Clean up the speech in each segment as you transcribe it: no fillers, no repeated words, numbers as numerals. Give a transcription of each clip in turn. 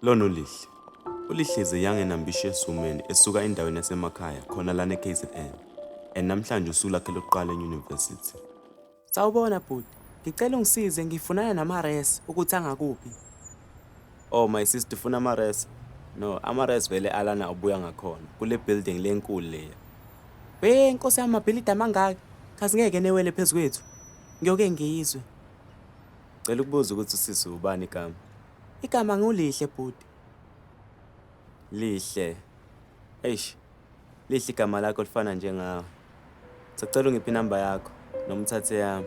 Lona uLihle. ULihle is a young and ambitious woman esuka endaweni yasemakhaya khona lana e-KZN. And namhlanje usuku lakhe lokuqala e-university. Sawubona bhuti, ngicela ungisize ngifunana nama-res ukuthi angakuphi. Oh my sister, ufuna ama-res? No, ama-res vele alana ubuya ngakhona kule building lenkulu leya. We nkosi yami, amabhilidi amangaka, kazi ngeke newele phezu kwethu. Ngiyoke ngiyizwe. Cela ukubuza ukuthi usisi ubani igama? Igama nguLihle bhuti. Lihle. Eish. Lihle igama lakho lifana njengawe. Sacela ungiphe inamba yakho noma uthathe yami.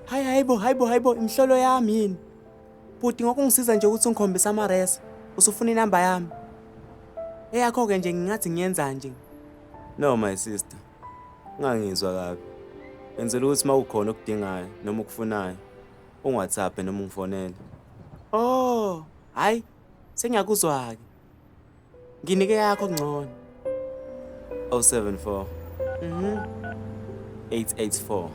Hayi hayibo hayibo hayibo, imhlolo yami yini? Bhuti, ngokungisiza nje ukuthi ungikhombise ama-res, usufuna inamba yami. Eyakho-ke nje ngingathi ngiyenza nje. No my sister. Ungangizwa kabi. Benzela ukuthi uma kukhona okudingayo noma okufunayo, ungi-WhatsApp noma ungifonele. Oh, hayi, sengiyakuzwa-ke. Nginike yakho ngcono. 074 884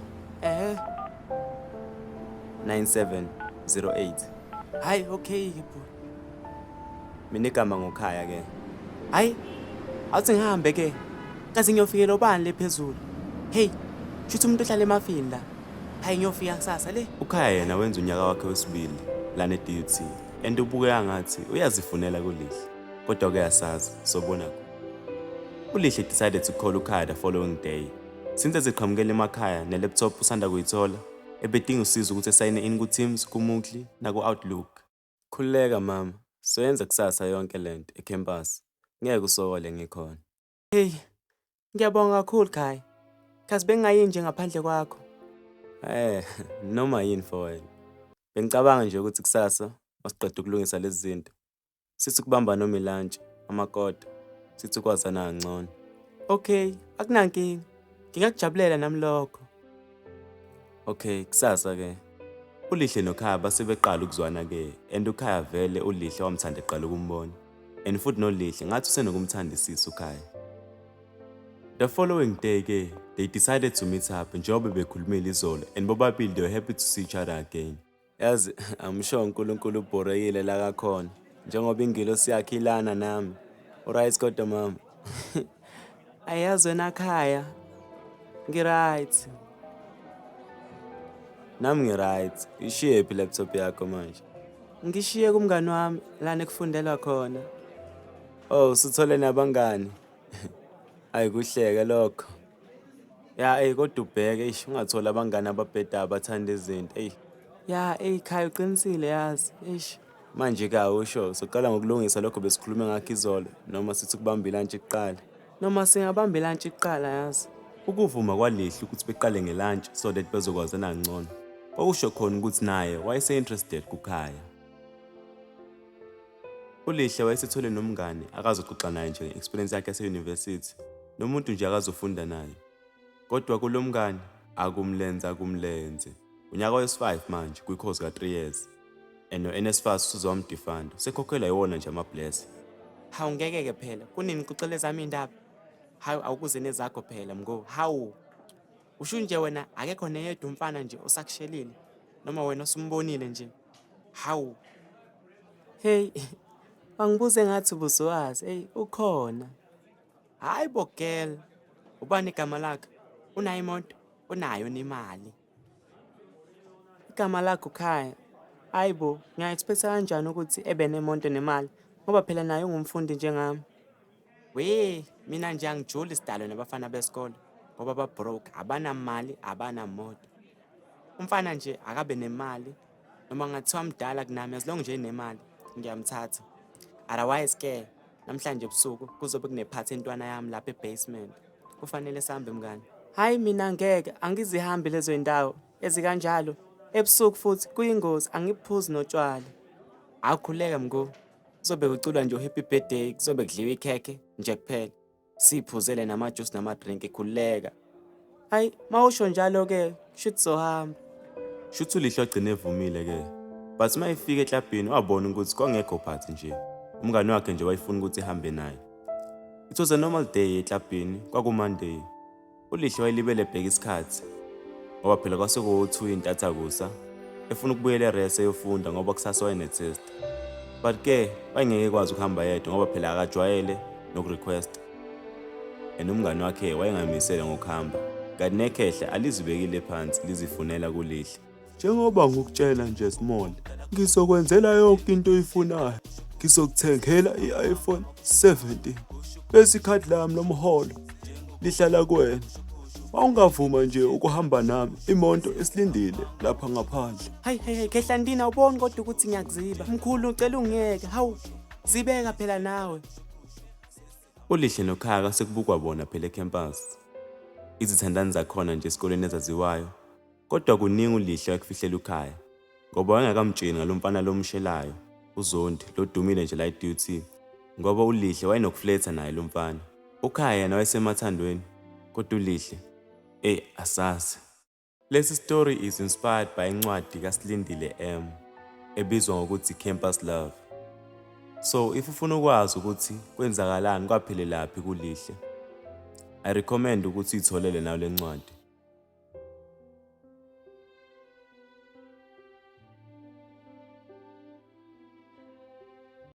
9708. Hayi, okay ke bhuti. Mina igama ngoKhaya ke. Hayi, awuthi ngihambe ke. Kazi ngiyofikela ubani le phezulu. Hey, shuthi umuntu ohlala emafini la. Hayi, ngiyofika kusasa le. UKhaya yena wenza unyaka wakhe wesibili lana e-DUT and ubukeka ngathi uyazifunela kuLihle. Kodwa ke asazi, sobona ku. ULihle decided to call uKhaya the following day. Since eziqhamukela emakhaya ne-laptop usanda kuyithola, ebedinga usizo ukuthi esayine in ku-Teams, ku-Moodle naku-Outlook. Khululeka mama, soyenza kusasa yonke lento e-campus. Ngeke usokole ngikhona. Hey, ngiyabonga kakhulu Khaya. Kazi bengingayini nje ngaphandle kwakho. Noma yini for wena. Bengicabanga nje ukuthi kusasa masiqeda ukulungisa lezi zinto, sithi ukubamba noma ilantshi, amakota, sithi ukwazana kangcono. Okay, akunankinga. Ngingakujabulela nami lokho. Okay, kusasa ke. ULihle noKhaya base beqala ukuzwana ke and uKhaya vele uLihle wamthanda eqala ukumbona. And futhi noLihle ngathi usenokumthandisisa uKhaya. The following day ke, they decided to meet up njengoba bekhulumile izolo and bobabili they were happy to see each other again. Yazi, I'm sure uNkulunkulu ubhorekile la kakhona njengoba ingilosi yakhe ilana nami. Uright kodwa mama? Ayazi wena Khaya. Ngi-right. Nami ngi-right. Ishiye phi laptop yakho manje? Ngishiye kumngani wami lana ekufundelwa khona. Oh, usuthole nabangani? Ayi kuhleke lokho. Ya, ey kodwa ubheke, eish, ungatholi abangani ababhedayo abathanda izinto. Ey. Ya, ey Khaya uqinisile yazi. Eish. Manje ke awusho, soqala ngokulungisa lokho besikhulume ngakho izolo noma sithi ukubamba ilantshi kuqala? Noma singabamba ilantshi kuqala yazi. Ukuvuma kwaLihle ukuthi beqale ngelantshi so that bezokwazana kangcono, kwakusho khona ukuthi naye wayese-interested kuKhaya. ULihle wayesethole nomngani akazoxoxa naye nje nge-experience yakhe yase-university nomuntu nje akazofunda naye. Kodwa kulo mngani akumlenze akumlenze. Unyaka wesi-5 manje kwi-course ka-3 years. And no-NSFAS usuze wamdefunda, usekhokhelwa yiwona nje ama-blesser. Hawu ngeke ke phela, kunini ngixoxele ezami iy'ndaba? Hawu awukuze nezakho phela mngo. Hawu. Usho nje wena akekho neyedwa umfana nje osakushelile noma wena osumbonile nje. Hawu. Hey, wangibuze ngathi ubusuwazi. Hey, ukhona. Hayi bo girl. Ubani igama lakhe? Unayo imoto? Unayo nemali. Igama lakhe uKhaya. Hayi bo, ngiya-expect kanjani ukuthi ebe nemoto nemali ngoba phela naye ungumfundi njengami. We, mina nje angijuli sidalo nabafana besikole ngoba ba-broke, abanamali, abanamoto. Umfana nje akabe nemali noma ngathiwa mdala kunami, as long nje enemali ngiyamthatha. Otherwise ke namhlanje ebusuku kuzobe kunephathi entwana yami lapha e-basement. Kufanele sihambe mngani. Hayi mina ngeke, angizihambi lezo zindawo ezikanjalo. Ebusuku futhi kuyingozi, angiphuzi notshwala. Awukhuleka mngo. Kuzobe kuculwa nje happy birthday, kuzobe kudliwa ikhekhe nje kuphela. Siphuzele nama-juice nama-drink, khululeka. Hayi, mawusho njalo ke, shuthi sohamba. Shuthi uLihle wagcina evumile ke. But uma efika eklabhini wabona ukuthi kwangekho phathi nje. Umngani wakhe nje wayefuna ukuthi ehambe naye. It was a normal day eklabhini, kwaku-Monday. ULihle wayelibele ebheka isikhathi ngoba phela kwase kuwu-2 intathakusa, efuna ukubuyela e-res eyofunda ngoba kusasa wayene-test. But ke wayengeke ekwazi ukuhamba yedwa ngoba phela akajwayele nokurequest. And umngani wakhe wayengamisele ngokuhamba. Kanti nekhehla alizibekile phansi lizifunela kuLihle. Njengoba ngikutshela nje Small, ngizokwenzela yonke into oyifunayo. Ngizokuthengela i-iPhone 17. Bese ikhadi lami lomholo lihlala kuwena. Wawungavuma nje ukuhamba nami, imoto isilindile lapha ngaphandle. Hayi hayi hayi khehla ndina awuboni kodwa ukuthi ngiyakuziba. Mkhulu ngicela ungiyeke. Hawu zibeka phela nawe. ULihle noKhaya kwasekubukwa bona phela ekhempasi. Izithandani zakhona nje esikoleni ezaziwayo. Kodwa kuningi uLihle ayekufihlela uKhaya ngoba wayengakamtsheli ngalo mfana lo omshelayo, uZondi, lo odumile nje la e-DUT. Ngoba uLihle wayenokufletha naye lo mfana. UKhaya yena wayesemathandweni, kodwa uLihle, eyi asazi. Lesi story is inspired by incwadi kaSilindile M ebizwa ngokuthi Campus Love. So if ufuna ukwazi ukuthi kwenzakalani kwaphelelaphi kuLihle, I recommend ukuthi uyitholele nawe le ncwadi.